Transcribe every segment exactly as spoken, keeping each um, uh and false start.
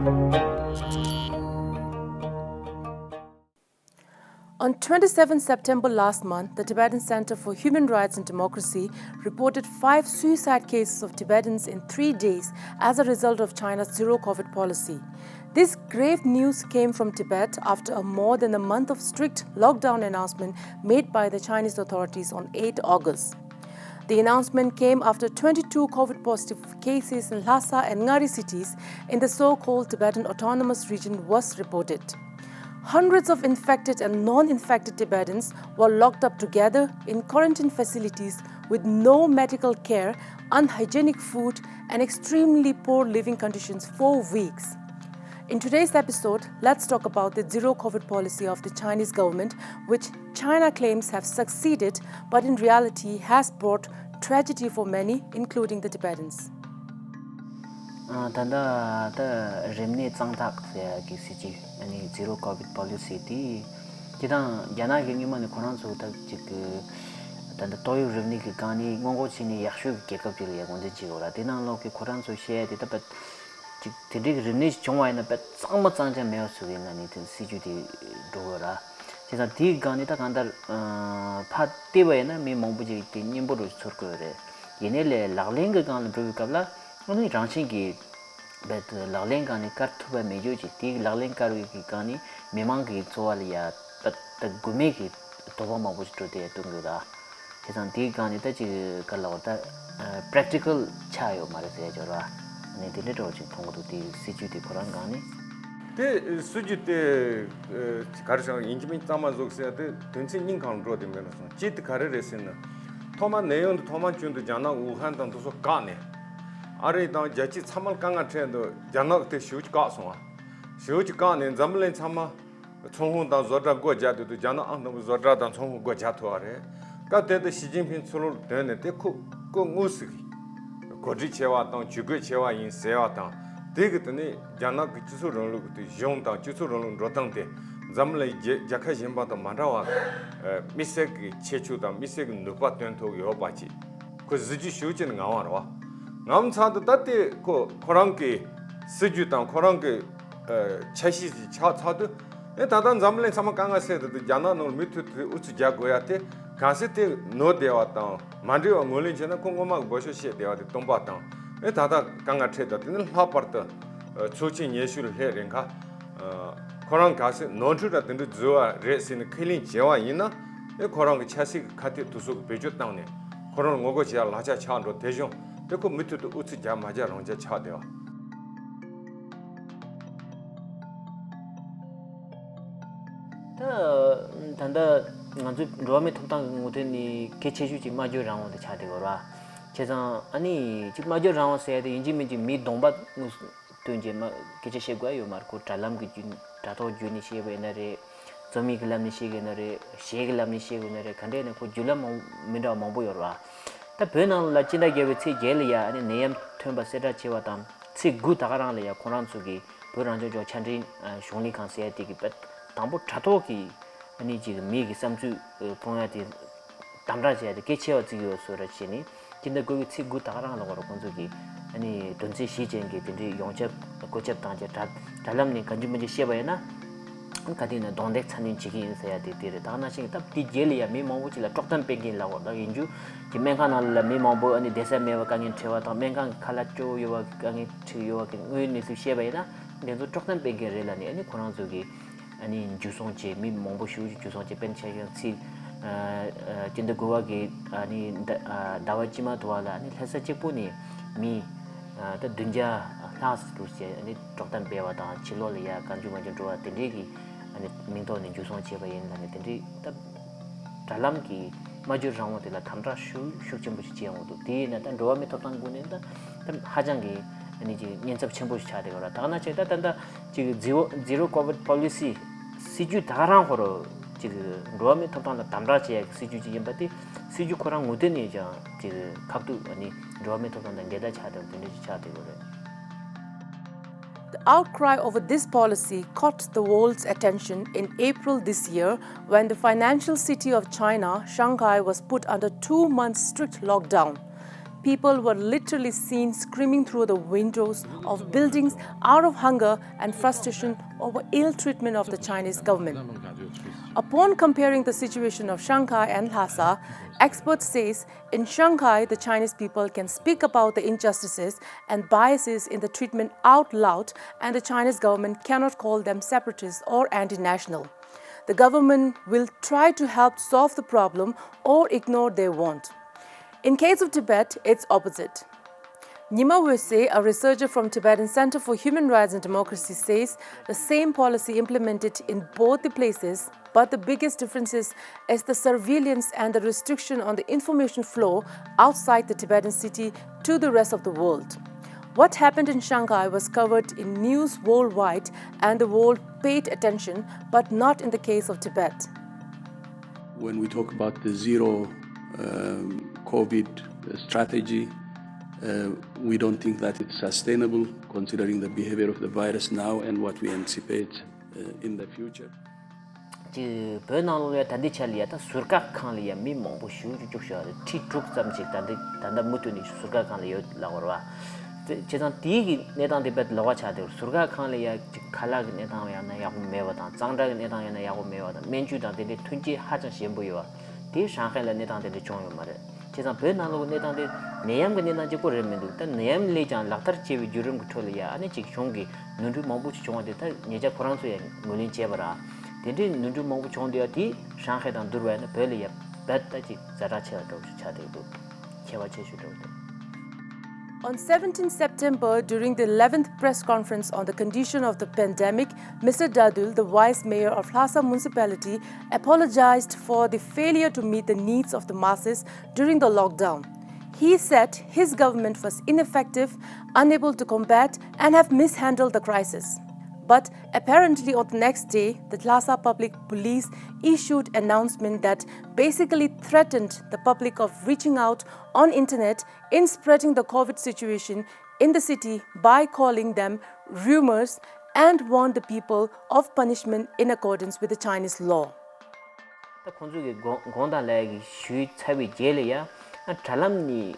On twenty-seventh September last month, the Tibetan Center for Human Rights and Democracy reported five suicide cases of Tibetans in three days as a result of China's zero COVID policy. This grave news came from Tibet after a more than a month of strict lockdown announcement made by the Chinese authorities on eighth August. The announcement came after twenty-two COVID positive cases in Lhasa and Ngari cities in the so-called Tibetan Autonomous Region was reported. Hundreds of infected and non-infected Tibetans were locked up together in quarantine facilities with no medical care, unhygienic food, and extremely poor living conditions for weeks. In today's episode, let's talk about the zero COVID policy of the Chinese government, which China claims have succeeded, but in reality has brought tragedy for many, including the Tibetans. ཨ། ད་ལྟ་ད་རིམས་ནད་གཙང་ཐག་ཟེར་ཡ་གི་སྲིད་ཇུས། ཨ་ནི་zero COVID policy དེ། སྤྱིར་བཏང་རྒྱ་ནག་གི་སྔོན་མ་ནས་ཁོ་རང་ཚོ་ད་ཅིག་གི་ད་ལྟ་ཏོག་དབྱིབས་རིམས་ནད་ཀྱི་སྒང་ནས་སྔོན་འགོག་བྱས་ནས་ཡག་ཤོས་ཀྱི་རྒྱལ་ཁབ་ཅིག་ལ་ཡ་ངོས་འཛིན་བྱེད་དགོས་ར། དེ་ནང་ལོགས་ཀྱི་ཁོ་རང་ཚོ་བཤད་ཡ་དེ་ད་ཅིག་དེ་འདྲའི་གི་རིམས་ནད་ཅིག་བྱུང་བ་ཡིན་ན་དཔེ་གཙང་མ་གཙང་རྐྱང་མེད་པ་བཟོ་གི་ཡིན་ལབ་ནས་དེ་སྲིད་ཇུས་དེ་འགྲོ་དགོས་ར། བྱས་ཙང་དེའི་སྒང་ནས་ད་གང་ལྟར་ཕར་བལྟས་པ་ཡིན་ན་མི་མང་པོ་ཅིག་དེ་སྙན་པོ་རུ་ཚོར་གི་ཡོད་རེད། ཡིན་ནའི་ལས་ལག་ལེན་གྱི་སྒང་ལ་འགྲོ་བའི་སྐབས་ལ་ཨ་ནི་རང་བཞིན་གྱིས་རྦད་དེ་ལག་ལེན་སྒང་ནས་བཀར་ཐུབ་པ་མེད་རྒྱུ་ཅིག་དེའི་ལག་ལེན་བཀར་བའི་གི་སྒང་ནས་མི་མང་གི་འཚོ་བ་ལ་ཡ་ད་ད་དགོས་མེད་ཀྱི་དོགས་པ་མང་པོ་ཞིག་འགྲོ་བསྡད་གཏོང་གི་ཡོད་ད། བྱས་ཙང་དེའི་སྒང་ནས་ད་ཅིག་ག་ལ་བར་ད་practical་ཆགས་ཡོད་མ་རེད་ཟེར་ཡ་ཅིག་ཡོད་ར། ནས་དེ་འདྲའི་འགྲོ་བ་ཅིག་མཐོང་གི་འདུག་དེའི་སྲིད་ཇུས་དེ་ཁོ་རང་སྒང་ནས། དེ་སྲིད་ཇུས་དེ་ག་རེ་ཟེར་ཡིན་གཅིག་མིན་གཙང་མ་བཟོ་ཟེར་ཡ་དེ་དོན་ཚན་གཉིས་སྒང་འགྲོ་དེ་མེད་ན་སོང་། གཅིག་དེ་ག་རེ་རེད་ཟེར་ན། ཐོག་མ་ནད་ཡམས་དེ་ཐོག་མ་བྱུང་དུས་རྒྱ་ནག་ཝུ་ཧན་དང་དེ་ཚོ་བཀག་ནས། ཨ་རི་དང་རྒྱལ་སྤྱི་ཚང་མར་དཀའ་ངལ་འཕྲད་འདུག་རྒྱ་ནག་དེ་ཞེ་པོ་ཅིག་བཀག་སོང་བ། ཞེ་པོ་ཅིག་བཀག་ནས་འཛམ་བུ་གླིང་ཚང་མ། ཚོང་དཔོན་དང་བཟོ་གྲྭ་སྒོ་རྒྱག་དུས་དུ་རྒྱ་ནག་ཨང་དང་པོ་བཟོ་གྲྭ་དང་ཚོང་དཔོན་སྒོ་རྒྱག་ཐུབ་པ་རེད། སྐབས་དེ་དུ་ཞི་ཅིན་ཕིང་ཚུར་ལོག་དོན་ནས་དེ་ཁོ་ཁོ་དངོས་སུ་གི་གོ་སྒྲིག་བྱས་པ་དང་ཇུས་འགོད་བྱས་པ་ཡིན་ཟེར་བ་དང་། དེ་གི་དེ་ནས་རྒྱ་ནག་གི་སྤྱི་ཚོགས་རིང་ལུགས་ཀྱི་དེ་གཞུང་དང་སྤྱི་ཚོགས་རིང་ལུགས་འགྲོ་སྟངས་དེ་འཛམ་གླིང་རྒྱལ་རྒྱལ་ཁབ་གཞན་པ་དང་མ་འདྲ་བ། དམིགས་བསལ་གྱི་ཁྱད་ཆོས་དང་དམིགས་བསལ་གྱི་ནུས་པ་སྟོན་ཐུབ་ཡོད་པ་ཅིག་ཁོ་གཟི་བརྗིད་ཤུགས་ཆེན་ངང་བ་རེད་བ། ངམ་ཚང་དུ་ད་ལྟའི་ཁོ་ཁོ་རང་གི་སྲིད་ཇུས་དང་ཁོ་རང་གི་ཨ་འཆར་གཞི་ཞིག་ཆགས་ཚར་དུས། ཨེ་ད་ལྟ་འཛམ་གླིང་ཚང་མ་དཀའ་ངལ་སེལ་དུས་དུས་རྒྱ་ནག་ནང་ལ་མུ་མཐུད་དུ་ཨུ་ཚུགས་རྒྱག་དགོས་ཡ་དེ་གལ་སྲིད་དེ་ནོར་བསྡད་པ་དང་མ་འགྲིག་པ་ངོས་ལེན་བྱས་ན་ཁོ་སྔོན་མ་གི་འབོད་ཤོག་བཤད་བསྡད་པ་དེ་སྟོང་པ་དང་། ཨེ་ད་ལྟ་དཀའ་ངལ་འཕྲད་དང་དེ་ནི་ལྷག་པར་དུ་ཨ་ཚོགས་ཆེན་ཉི་ཤུ་ལ་སླེབས་རན་ཁ། ཨ་ཁོ་རང་གལ་སྲིད་ནོར་འཁྲུལ་ར་དེ་འདྲ་འཛུལ་བ་རེད་ཟེར་ནས་ཁས་ལེན་བྱས་པ་ཡིན་ན། ཨེ་ཁོ་རང་གི་ཆབ་སྲིད་ཀྱི་ཁ་གཏད་དེ་ཚོ་གི་བེད་སྤྱོད་བཏང་ནས་ཁོ་རང་ལ་ངོ་རྒོལ་བྱེད་ཡ་ལག་ཆ་ཆགས་འགྲོ། དེ་བཞིན་དེ་ཁོ་མུ་མཐུད་དུ་ཨུ་ཚུགས་རྒྱག་མ་རྒྱག་རང་རྐྱ་ཆགས་བསྡད་པ། ད་ད་ལྟ་ང་ཚོའི་འགྲོ་བ་མིའི་ཐོབ་ཐང་གི་ངོས་ཐད་ནས་གལ་ཆེ་ཤོས་ཀྱི་སྨྲ་བརྗོད་རང་དབང་དེ་ཆགས་བསྡད་ཡོད་རེད་བ། བྱས་ཙང་ཨ་ནི་ཅིག་སྨྲ་བརྗོད་རང་དབང་ཟེར་ཡ་དེ་ཡིན་གཅིག་མིན་གཅིག་མིའི་གདོང་པ་དངོས་སུ་སྟོན་བྱས་མ་སྐད་ཆ་བཤད་དགོས་ཡ་ཡོད་མ་རེད། ཁོ་དྲ་ལམ་གྱི་བརྒྱུད་དྲ་ཐོག་བརྒྱུད་ནས་བཤད་པ་ཡིན་ན་རེད། རྩོམ་ཡིག་གི་ལམ་ནས་བཤད་ཀྱི་ཡིན་ན་རེད། གཞས་ཀྱི་ལམ་ནས་བཤད་ཀྱི་ཡིན་ན་རེད། ག་འདྲས་ནས་ཁོ་བརྒྱུད་ལམ་མང་མི་འདྲ་བ་མང་པོ་ཡོད་རེད་བ། ད་བོད་ནང་ལ་སྤྱི་ཟླ་བརྒྱད་པའི་ཚེས་བརྒྱད་ལ་ཡ་ཨ་ནི་ནད་ཡམས་ཐོན་པ་གསལ་བསྒྲགས་བྱས་པ་དང་ཚེས་དགུ་ད་ག་རང་ལ་ཡ་ཁོ་རང་ཚོ་གི་བོད་རང་སྐྱོང་ལྗོངས་ཆ་འཕྲིན་གཞུང་ལས་ཁང་ཟེར་ཡ་དེ་གི་དཔེ་དང་པོ་དྲ་ཐོག་གི་ཨ་ནི་ཅིག་མི་གི་བསམ་ཚུལ་སྤུངས་ཡ་དེ་དམ་དྲག་བྱས་ཏེ་གལ་ཆེ་བ་བརྩི་གི་ཡོད་བཟོ་འདྲ་བྱས་ནས། སྤྱི་ཟླ་དགུ་པའི་ཚེས་དགུ་ད་ག་རང་ལ་གོ་ར་ཁོང་ཚོ་གིས་ཨ་ནི་དོན་ཚན་བཞི་ཅན་གྱི་དེ་འདྲའི་ཡོངས་ཁྱབ་བཀོད་ཁྱབ་བཏང་རྗེས་དྲ་དྲ་ལམ་ནས་གང་ཅི་མང་ཅི་བཤད་པ་ཡིན་ན། ག་དུས་ན་གདོང་འདེགས་ཚ་ནན་བྱེད་ཀྱི་ཡིན་ཟེར་ཡ་དེ་དེ་རེད། ད་ག་ནང་བཞིན་ད་དེ་རྗེས་ལ་ཡ་མི་མང་པོ་ཅིག་ལ་དཀྲོག་གཏམ་སྤེལ་མཁན་ལ་གོ་ད་ཡིན་རྒྱུ་གི་སྨན་ཁང་ནང་ལ་མི་མང་པོ་ཨ་ནི་བསྡད་ས་མེད་པ་དཀའ་ངལ་འཕྲད་པ་དང་སྨན་ཁང་གི་ཁ་ལག་སྐྱོ་བོ་ཡོད་པ་དཀའ་ངལ་འཕྲད་ཡོད་པ་གི་དངོས་ཡོད་གནས་ཚུལ་བཤད་པ་ཡིན་ན་དེ་ཚོ་དཀྲོག་གཏམ་སྤེལ་མཁན་རེད་ལབ་ནས་ཨ་ནི་ཁོ་རང་ཚོ་གིས། ཨ་ནི་འཇུ་བཟུང་བྱས། མི་མང་པོ་ཞེ་པོ་ཅིག་འཇུ་བཟུང་བྱས། དཔེར་ན་ཆ་བཞག་ཚེས་ཨ་ཨ་སྤྱི་ཟླ་དགུ་པ་གི་ཨ་ནི་ཟླ་ཨ་ཟླ་བ་དཀྱིལ་མ་དུ་བ་ལ་ཨ་ནི་ལྷ་ས་གཅིག་པུ་ནས་མི་ཨ་ད་བདུན་བརྒྱ་ལྷག་ཙམ་འདུག་ཟེར་ཨ་ནི་དཀྲོག་གཏམ་སྤེལ་བ་དང་ཕྱི་ལོགས་ལ་ཡ་གང་བྱུང་མང་བྱུང་འགྲོ་བ་དེ་འདྲའི་གི་ཨ་ནི་མིང་ཐོག་ནས་འཇུ་བཟུང་བྱས་པ་ཡིན་ལབ་ནས་དེ་འདྲའི་ད་དྲ་ལམ་གྱི་སྨྲ་བརྗོད་རང་དབང་དེ་ལ་དམ་དྲག་ཤུགས་ཤུགས་ཆེན་པོ་ཞིག་བྱས་ཡོང་གི་འདུག་དེ་ཡིན་ན་ད་འགྲོ་བ་མིའི་ཐོབ་ཐང་སྒོ་ནས་ད་ད་ཧ་ཅང་གི་ཨ་ནི་ཅིག་ཉེན་ཚབས་ཆེན་པོ་ཞིག་ཆགས་བསྡད་ཡོད་རེད། ད་ག་ནང་བཞིན་ད་ད་ད། ཅིག་zero zero COVID policy སྲིད་ཇུས་ད་ག་རང་ཁོ་རང་ཅིག་འགྲོ་བ་མིའི་ཐོབ་ཐང་ལ་དམ་དྲག་བྱེད་ཡག་གི་སྲིད་ཇུས་ཅིག་ཡིན་པ་དེ་སྲིད་ཇུས་ཁོ་རང་ངོས་ཐད་ནས་ཀྱང་ཅིག་ཁག་ཐུག་ཨ་ནི་འགྲོ་བ་མིའི་ཐོབ་ཐང་དང་འགལ་ཟླ་ཆགས་བསྡད་པ་དེ་འདྲ་ཅིག་ཆགས་བསྡད་ཡོད་རེད། The outcry over this policy caught the world's attention in April this year when the financial city of China, Shanghai, was put under two months strict lockdown. People were literally seen screaming through the windows of buildings out of hunger and frustration over ill treatment of the Chinese government. Upon comparing the situation of Shanghai and Lhasa, experts says in Shanghai the Chinese people can speak about the injustices and biases in the treatment out loud, and the Chinese government cannot call them separatists or anti-national. The government will try to help solve the problem or ignore their want. In case of Tibet, it's opposite. Nyima Wese, a researcher from Tibetan Center for Human Rights and Democracy, says the same policy implemented in both the places, but the biggest difference is, is the surveillance and the restriction on the information flow outside the Tibetan city to the rest of the world. What happened in Shanghai was covered in news worldwide and the world paid attention, but not in the case of Tibet. When we talk about the zero um, COVID strategy, uh, we don't think that it's sustainable considering the behavior of the virus now and what we anticipate uh, in the future. ཅིག་བོད་ནང་ལོགས་ལ་ད་ལྟའི་ཆ་ལ་ཡ་ད་ཟུར་བཀག་ཁང་ལ་ཡ་མི་མང་པོ་ཞེ་པོ་ཅིག་བཅུག་བཞག་རེད། ཁྲི་དྲུག་ཙམ་ཅིག་ད་ལྟ་ད་ལྟ་མུ་མཐུད་ནས་ཟུར་བཀག་ཁང་ལ་ཡོད་ལབ་པ་རེད་བ། བྱས་ཙང་དེའི་གི་གནས་སྟངས་དེ་དཔེ་ལོགས་ཀ་ཆགས་བསྡད་ཡོད། ཟུར་བཀག་ཁང་ལ་ཡ་ཅིག་ཁ་ལག་གི་གནས་སྟངས་ཡང་ན་ཡག་པོ་མེད་པ་དང་། གཙང་སྦྲ་གི་གནས་སྟངས་ཡང་ན་ཡག་པོ་མེད་པ་དང་། སྨན་བཅོས་དང་དེ་འདྲའི་མཐུན་རྐྱེན་ཧ་ཅང་ཞན་པོ་ཡོད་པ་དེ་ཧྲང་ཧའེ་ལ་གནས་སྟངས་དེ་འདྲ་བྱུང་ཡོད་མ་རེད། བྱས་ཙང་བོད་ནང་ལོགས་ཀྱི་གནས་སྟངས་དེ་ནད་ཡམས་ཀྱི་གནས་སྟངས་གཅིག་པོ་རེད་མི་འདུག་ད་ནད་ཡམས་སླེབས་ཀྱང་ལག་བསྟར་བྱས་པའི་བརྒྱུད་རིམ་གྱི་ཁྲོད་ལ་ཡ་ཨ་ནི་ཅིག་གཞུང་གིས་ནོར་འཁྲུལ་མང་པོ་ཅིག་བྱུང་བ་དེ་ད་ཉེ་ཆར་ཁོ་རང་ཚོ་ཡང་ངོས་ལེན་བྱས་པ་རེད། དེ་འདྲའི་ནོར་འཁྲུལ་མང་པོ་བྱུང་དུས་ཡ་དེ་ཧྲང་ཧའེ་དང་བསྡུར་བ་ཡིན་ན་བོད་ལ་ཡ་རྦད་ད་ཅིག་ཛ་དྲག་ཆེ་བ་འདྲ་བོ་ཞིག་ཆགས་བསྡད་འདུག་ཁྱད་པར་ཆེ་ཤོས་འདྲ་བོ་འདུག On seventeenth September, during the eleventh press conference on the condition of the pandemic, Mister Dadul, the vice mayor of Lhasa municipality, apologized for the failure to meet the needs of the masses during the lockdown. He said his government was ineffective, unable to combat, and have mishandled the crisis. But apparently, on the next day, the Lhasa Public Police issued announcement that basically threatened the public of reaching out on internet in spreading the COVID situation in the city by calling them rumors and warned the people of punishment in accordance with the Chinese law. ད་ཁོང་ཚོ་གི་དགོངས་དག་ལ་ཡ་གི་ཞུས་ཚར་བའི་རྗེས་ལ་ཡ་ཨ་དྲ་ལམ་ནས་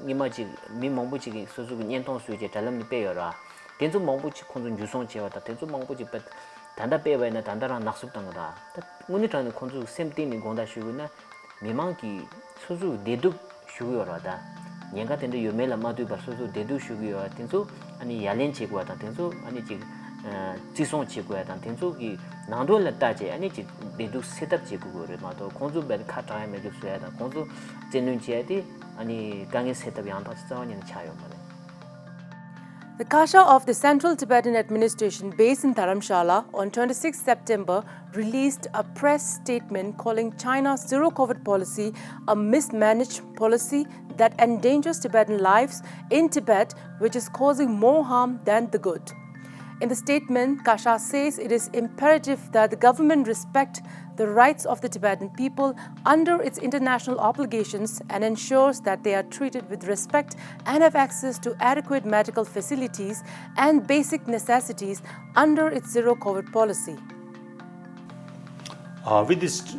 ཉི་མ་གཅིག་མི་མང་པོ་ཅིག་གིས་སོ་སོ་གི་བརྙན་ཐུང་བཟོས་བྱས་དྲ་ལམ་ནས་སྤེལ་ཡོད་ར། དེ་ཚོ་མང་པོ་ཅིག་ཁོང་ཚོ་འཇུ་བཟུང་བྱས་པ་དང་། དེ་ཚོ་མང་པོ་ཅིག་སྤེལ་ད་ལྟ་སྤེལ་བ་ཡིན་ན་ད་ལྟ་རང་ནག་བསུབ་བཏང་གི་ར། ད་དངོས་གནས་དྲང་གནས་ཁོང་ཚོ་སེམས་གཏིང་ནས་དགོངས་དག་ཞུ་དགོས་ན། མི་མང་གིས་སོ་སོའི་བདེ་སྡུག་ཞུ་གི་ཡོད་རེད་བ། ད་ཉེན་ཁ་དེ་འདྲ་ཡོད་མེད་ལ་མ་ལྟོས་པར་སོ་སོའི་བདེ་སྡུག་ཞུ་གི་ཡོད་པ་དེ་ཚོ་ཨ་ནི་ཡ་ལན་བྱེད་དགོས་པ་དང་། དེ་ཚོ་ཨ་ནི་ཅིག་བརྩི་སྲུང་བྱེད་དགོས་པ་དང་། དེ་ཚོ་གི་ནང་དོན་ལ་ལྟ་བྱས་ཨ་ནི་ཅིག་བདེ་སྡུག་སེལ་ཐབས་བྱེད་དགོས་ཀྱི་རེད་མ་གཏོགས། ཁོང་ཚོ་བས་ཁ་གྲག་ཡ་མེད་དུ་བཟོ་ཡ་དང་། ཁོང་ཚོ་བཙན་གནོན་བྱེད་ཡ་དེ་ཨ་ནི་དཀའ་ངལ་སེལ་ཐབས་ཡང་དག་ཅིག་རྩ་བ་ཉིད་ནས་ཆགས་ཡོད་མ་རེད། The Kasha of the Central Tibetan Administration based in Dharamshala on twenty-sixth September released a press statement calling China's zero COVID policy a mismanaged policy that endangers Tibetan lives in Tibet, which is causing more harm than the good. In the statement, Kasha says it is imperative that the government respect the rights of the Tibetan people under its international obligations and ensures that they are treated with respect and have access to adequate medical facilities and basic necessities under its zero COVID policy. Uh, with this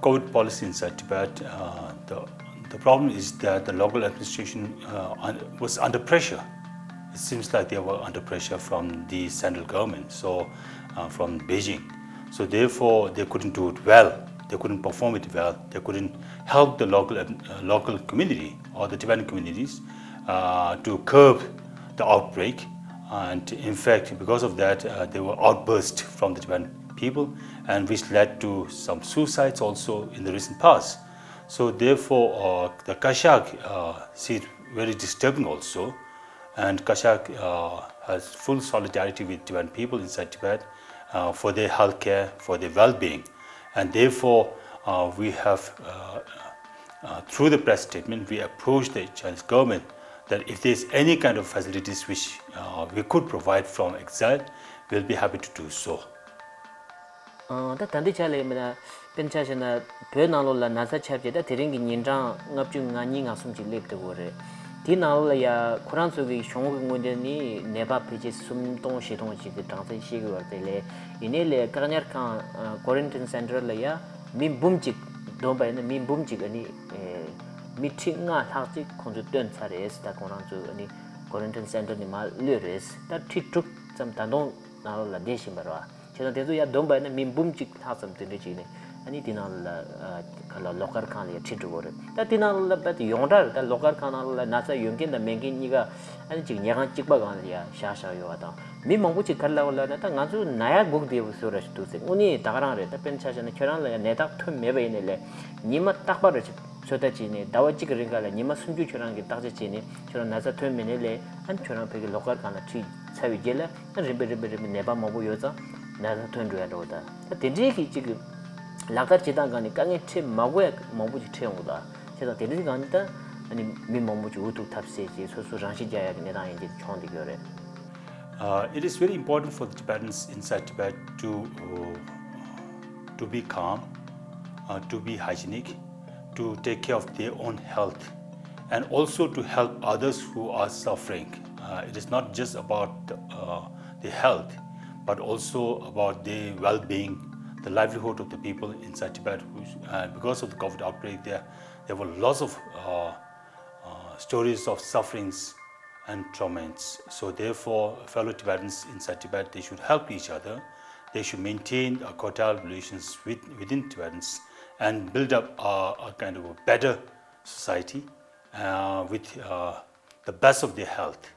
COVID policy inside Tibet, uh, the, the problem is that the local administration uh, un- was under pressure. It seems like they were under pressure from the central government, so uh, from Beijing. So therefore, they couldn't do it well. They couldn't perform it well. They couldn't help the local uh, local community or the Tibetan communities uh, to curb the outbreak. And in fact, because of that, uh, there were outbursts from the Tibetan people, and which led to some suicides also in the recent past. So therefore, uh, the Kashag uh, see it very disturbing also, and Kashag uh, has full solidarity with Tibetan people inside Tibet uh, for their health care, for their well-being, and therefore uh, we have, uh, uh, through the press statement, we approached the Chinese government that if there's any kind of facilities which uh, we could provide from exile, we'll be happy to do so. ཨང་། ད་ད་འདི་ཆ་ལས་མིན་ན་དཔེར་ན་ཆ་བཞག་ན་བོད་ནང་ལོགས་ལ་ན་ཚ་ཁྱབ་བྱས་ད་དེ་རིང་གི་ཉིན་གྲངས་ལྔ་བཅུ་ང་གཉིས་ང་གསུམ་ཅིག་སླེབས་བསྡད་ཡོད་རེད། དེའི་ནང་ལོགས་ལ་ཡ་ཁོ་རང་ཚོ་གི་གཞུང་གི་དངོས་འབྲེལ་ནི་ནད་པ་ཕལ་ཆེར་སུམ་སྟོང་བཞི་སྟོང་ཅིག་གི་གྲངས་ཚད་བཤད་ཀྱི་ཡོད་རེད། དེ་ལས་ཡིན་ནའི་ལས་བཀག་ཉར་ཁང་quarantine center ལ་ཡ་མི་འབུམ་གཅིག་བསྡོམས་པ་ཡིན་ན་མི་འབུམ་གཅིག་ཨ་ནི་ མི་ཁྲི་ལྔ་ལྷག་ཅིག་ཁོང་ཚོས་བཏོན་ཚར་རེད། ད་ཁོང་རང་ཚོ་ཨ་ནི་quarantine center་ནས་མར་གློད་རེད། ད་ཁྲི་དྲུག་ཙམ་ད་དུང་ནང་ལོགས་ལ་བསྡད་བཞིན་པ་རེད་བ། བྱས་ཙང་དེ་ཚོ་ཡར་བསྡོམས་པ་ཡིན་ན་མི་འབུམ་གཅིག་ལྷག་ཙམ་དེ་འདྲ་ཅིག་ནས་ཨ་ནི་དེ་ནང་ལ་ཨ་ག་ལ་ལོགས་བཀར་ཁང་ལ་ཡར་ཁྲིད་འགྲོ་གི་རེད། ད་དེ་ནང་ལ་རྦད་དེ་ཡོངས་གྲགས་རེད། ད་ལོགས་བཀར་ཁང་ནང་ལ་ན་ཚ་ཡོད་མཁན་དང་མེད་མཁན་གཉིས་ཀ་ཨ་ནི་ཅིག་ཉལ་ཁང་གཅིག་པ་སྒང་ལ་ཡར་བཞག་བཞག་ཡོད་པ་དང་། མི་མང་པོ་ཅིག་ག་རེ་ལབ་ལབ་ན། ད་ང་ཚོ་ན་ཡག་སྒུག་བསྡད་པ་བཟོ་འདྲ་ཞིག་འདུག་ཟེར། དངོས་གནས་ད་ག་རང་རེད། ད་དཔེར་ན་ཆ་བཞག་ན་ཁྱོད་རང་ལ་ཡང་ནད་རྟགས་ཐོན་མེད་པ་ཡིན་ནའི་ལས་ཉི་མ་རྟག་པར་རེ་ཞིག་ཚོད་ལྟ་བྱས་ནས་ཟླ་བ་གཅིག་གི་རིང་ག་ལ་ཉི་མ་སུམ་ཅུ་ཁྱོད་རང་གིས་བརྟག་དཔྱད་བྱས་ནས་ཁྱོད་རང་ན་ཚ་ཐོན་མེད་ནའི་ལས། ཨ་ནི་ཁྱོད་རང་ཕ་གི་ལོགས་བཀར་ཁང་ལ་ཁྲིད་ཚར་བའི་རྗེས་ལ་ཨ་རིམ་པས་རིམ་པས་རིམ་པས་ནད་པ་མང་པོ་ཡོད་ཙང་ན་ཚ་ཐོན་འགྲོ་ཡ་འདྲ་བོ། ད་ད་དེ་འདྲའི་གི་ཅིག་གི་ལག་བསྟར་བྱེད་སྟངས་སྒང་ནས་དཀའ་ངལ་འཕྲད་མ་དགོས་ཡ་མང་པོ་ཅིག་འཕྲད་ཡོང་གི་འདུག་བྱས་ཙང་དེ་འདྲའི་སྒང་ནས་ད་ཨ་ནི་མི་མང་པོ་ཅིག་འུ་ཐུག་ཐབས་ཟད་ཅིག་སོ་སོ་རང་ཤི་རྒྱག་ཡ་གི་གནས་སྟངས་ཡིན་གྱི་བྱུང་བསྡད་ཀྱི་ཡོད་རེད། Uh, it is very important for the Tibetans inside Tibet to uh, to be calm, uh, to be hygienic, to take care of their own health, and also to help others who are suffering. Uh, it is not just about uh, the health, but also about the well-being, the livelihood of the people inside Tibet. Who, uh, because of the COVID outbreak, there there were lots of uh, uh, stories of sufferings and torments. So therefore, fellow Tibetans inside Tibet, they should help each other. They should maintain a cordial relations with, within Tibetans and build up a, a kind of a better society uh, with uh, the best of their health.